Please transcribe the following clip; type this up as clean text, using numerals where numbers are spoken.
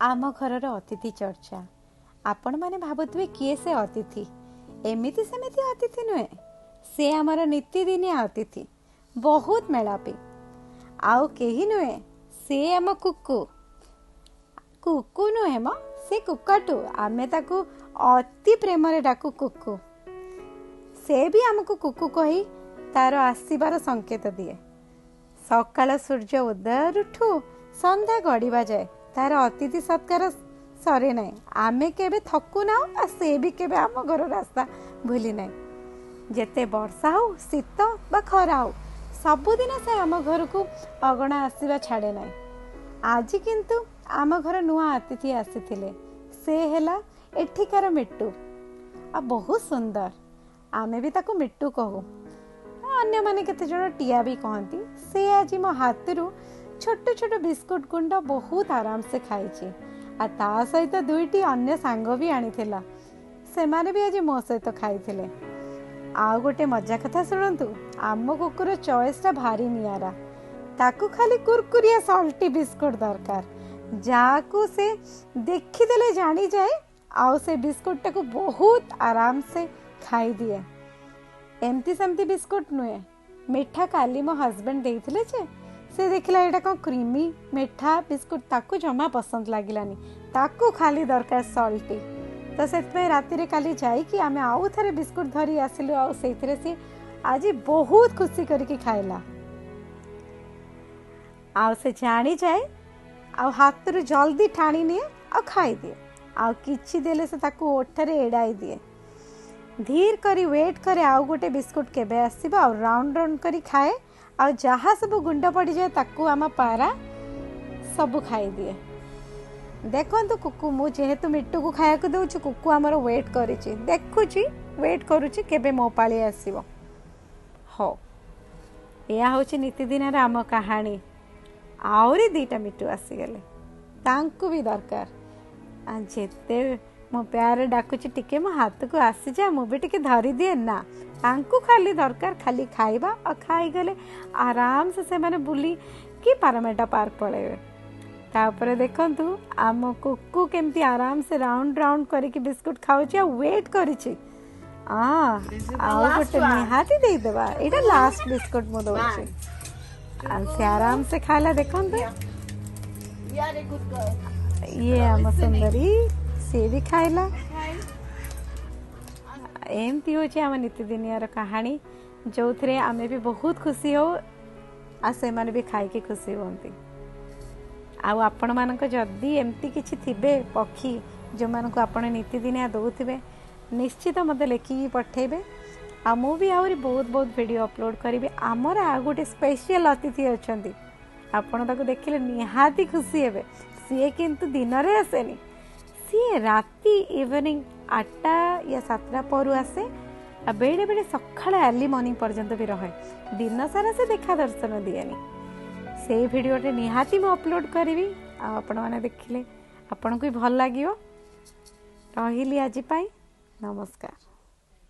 ଆମ ଘରର ଅତିଥି ଚର୍ଚ୍ଚା। ଆପଣମାନେ ଭାବୁଥିବେ କିଏ ସେ ଅତିଥି? ଏମିତି ସେମିତି ଅତିଥି ନୁହେଁ, ସେ ଆମର ନିତିଦିନିଆ ଅତିଥି, ବହୁତ ମେଳାପି। ଆଉ କେହି ନୁହେଁ, ସେ ଆମ କୁକୁ। କୁକୁ ନୁହେଁ ମ, ସେ କୁକାଟୁ। ଆମେ ତାକୁ ଅତି ପ୍ରେମରେ ଡାକୁ କୁକୁ। ସେ ବି ଆମକୁ କୁକୁ କହି ତାର ଆସିବାର ସଂକେତ ଦିଏ। ସକାଳ ସୂର୍ଯ୍ୟ ଉଦୟରୁଠୁ ସନ୍ଧ୍ୟା ଗଡ଼ିବା ଯାଏ ତାର ଅତିଥି ସତ୍କାର ସରେ ନାହିଁ। ଆମେ କେବେ ଥକୁ ନାହୁଁ, ଆଉ ସେ ବି କେବେ ଆମ ଘର ରାସ୍ତା ଭୁଲି ନାହିଁ। ଯେତେ ବର୍ଷା ହଉ, ଶୀତ ବା ଖରା ହଉ, ସବୁଦିନ ସେ ଆମ ଘରକୁ ଅଗଣା ଆସିବା ଛାଡ଼େ ନାହିଁ। ଆଜି କିନ୍ତୁ ଆମ ଘର ନୂଆ ଅତିଥି ଆସିଥିଲେ। ସେ ହେଲା ଏଠିକାର ମିଟୁ, ଆଉ ବହୁତ ସୁନ୍ଦର। ଆମେ ବି ତାକୁ ମିଟୁ କହୁ, ଅନ୍ୟମାନେ କେତେଜଣ ଟିଆ ବି କହନ୍ତି। ସେ ଆଜି ମୋ ହାତରୁ ଛୋଟ ଛୋଟ ବିସ୍କୁଟ ଗୁଣ୍ଡ ବହୁତ ଆରାମସେ ଖାଇଛି, ଆଉ ତା ସହିତ ଦୁଇଟି ଅନ୍ୟ ସାଙ୍ଗ ବି ଆଣିଥିଲା। ସେମାନେ ବି ଆଜି ମୋ ସହିତ ଖାଇଥିଲେ। ଆଉ ଗୋଟେ ମଜା କଥା ଶୁଣନ୍ତୁ, ଆମ କୁକୁର ଚଏସ୍ଟା ଭାରି ନିଆରା। ତାକୁ ଖାଲି କୁରକୁରିଆ ସଲ୍ଟି ବିସ୍କୁଟ ଦରକାର, ଯାହାକୁ ସେ ଦେଖିଦେଲେ ଜାଣିଯାଏ, ଆଉ ସେ ବିସ୍କୁଟଟାକୁ ବହୁତ ଆରାମସେ ଖାଇଦିଏ। ଏମିତି ସେମିତି ବିସ୍କୁଟ ନୁହେଁ, ମିଠା କାଲି ମୋ ହଜବେଣ୍ଡ ଦେଇଥିଲେ ଯେ ସେ ଦେଖିଲା ଏଇଟା କ'ଣ କ୍ରିମି ମିଠା ବିସ୍କୁଟ, ତାକୁ ଜମା ପସନ୍ଦ ଲାଗିଲାନି। ତାକୁ ଖାଲି ଦରକାର ସଲ୍ଟି। ତ ସେଥିପାଇଁ ରାତିରେ କାଲି ଯାଇକି ଆମେ ଆଉ ଥରେ ବିସ୍କୁଟ ଧରି ଆସିଲୁ, ଆଉ ସେଇଥିରେ ସେ ଆଜି ବହୁତ ଖୁସି କରିକି ଖାଇଲା। ଆଉ ସେ ଜାଣିଯାଏ, ଆଉ ହାତରୁ ଜଲ୍ଦି ଟାଣି ନିଏ ଆଉ ଖାଇଦିଏ। ଆଉ କିଛି ଦେଲେ ସେ ତାକୁ ଓଠରେ ଏଡ଼ାଇ ଦିଏ। ଧୀର କରି ୱେଟ୍ କରେ ଆଉ ଗୋଟେ ବିସ୍କୁଟ କେବେ ଆସିବ, ଆଉ ରାଉଣ୍ଡ ରାଉଣ୍ଡ କରି ଖାଏ। ଆଉ ଯାହା ସବୁ ଗୁଣ୍ଡ ପଡ଼ିଯାଏ ତାକୁ ଆମ ପାରା ସବୁ ଖାଇଦିଏ। ଦେଖନ୍ତୁ କୁକୁ, ମୁଁ ଯେହେତୁ ମିଟୁକୁ ଖାଇବାକୁ ଦେଉଛି, କୁକୁ ଆମର ୱେଟ୍ କରିଛି, ଦେଖୁଛି, ୱେଟ୍ କରୁଛି କେବେ ମୋ ପାଳି ଆସିବ। ହଉ, ଏହା ହେଉଛି ନିତିଦିନର ଆମ କାହାଣୀ। ଆହୁରି ଦୁଇଟା ମିଟୁ ଆସିଗଲେ, ତାଙ୍କୁ ବି ଦରକାର। ଯେତେ ମୋ ପ୍ୟାରେ ଡାକୁଛି ଟିକେ ମୋ ହାତକୁ ଆସିଯା, ମୁଁ ବି ଟିକେ ଧରିଦିଏ, ନା, ତାଙ୍କୁ ଖାଲି ଦରକାର ଖାଲି ଖାଇବା। ଆଉ ଖାଇଗଲେ ଆରାମସେ ସେମାନେ ବୁଲିକି ପାରାମେଟା ପାର୍କ ପଳେଇବେ। ତାପରେ ଦେଖନ୍ତୁ ଆମ କୁକୁ କେମିତି ଆରାମସେ ରାଉଣ୍ଡ ରାଉଣ୍ଡ କରିକି ବିସ୍କୁଟ ଖାଉଛି ଆଉ ୱେଟ୍ କରିଛି। ଆଉ ଗୋଟେ ନିହାତି ଦେଇଦେବା, ଏଇଟା ଲାଷ୍ଟ ବିସ୍କୁଟ ମୁଁ ଦଉଛି। ଆଉ ସେ ଆରାମସେ ଖାଇଲା। ଦେଖନ୍ତୁ ଇଏ ଆମ ସୁନ୍ଦରୀ, ସିଏ ବି ଖାଇଲା। ଏମିତି ହେଉଛି ଆମ ନିତିଦିନିଆର କାହାଣୀ, ଯେଉଁଥିରେ ଆମେ ବି ବହୁତ ଖୁସି ହଉ ଆଉ ସେମାନେ ବି ଖାଇକି ଖୁସି ହୁଅନ୍ତି। ଆଉ ଆପଣମାନଙ୍କ ଯଦି ଏମିତି କିଛି ଥିବେ ପକ୍ଷୀ ଯେଉଁମାନଙ୍କୁ ଆପଣ ନିତିଦିନିଆ ଦେଉଥିବେ, ନିଶ୍ଚିତ ମୋତେ ଲେଖିକି ପଠାଇବେ। ଆଉ ମୁଁ ବି ଆହୁରି ବହୁତ ବହୁତ ଭିଡ଼ିଓ ଅପଲୋଡ଼ କରିବି। ଆମର ଆଉ ଗୋଟେ ସ୍ପେଶିଆଲ ଅତିଥି ଅଛନ୍ତି, ଆପଣ ତାକୁ ଦେଖିଲେ ନିହାତି ଖୁସି ହେବେ। ସିଏ କିନ୍ତୁ ଦିନରେ ଆସେନି, ସିଏ ରାତି ଇଭିନିଂ 8ଟା ୟା 7ଟା ପରୁ ଆସେ, ଆଉ ବେଳେବେଳେ ସକାଳ ଆର୍ଲି ମର୍ଣ୍ଣିଂ ପର୍ଯ୍ୟନ୍ତ ବି ରହେ। ଦିନ ସାରା ସେ ଦେଖା ଦର୍ଶନ ଦିଏନି। ସେଇ ଭିଡ଼ିଓଟା ନିହାତି ମୁଁ ଅପଲୋଡ଼ କରିବି, ଆଉ ଆପଣମାନେ ଦେଖିଲେ ଆପଣଙ୍କୁ ବି ଭଲ ଲାଗିବ। ରହିଲି ଆଜି ପାଇଁ, ନମସ୍କାର।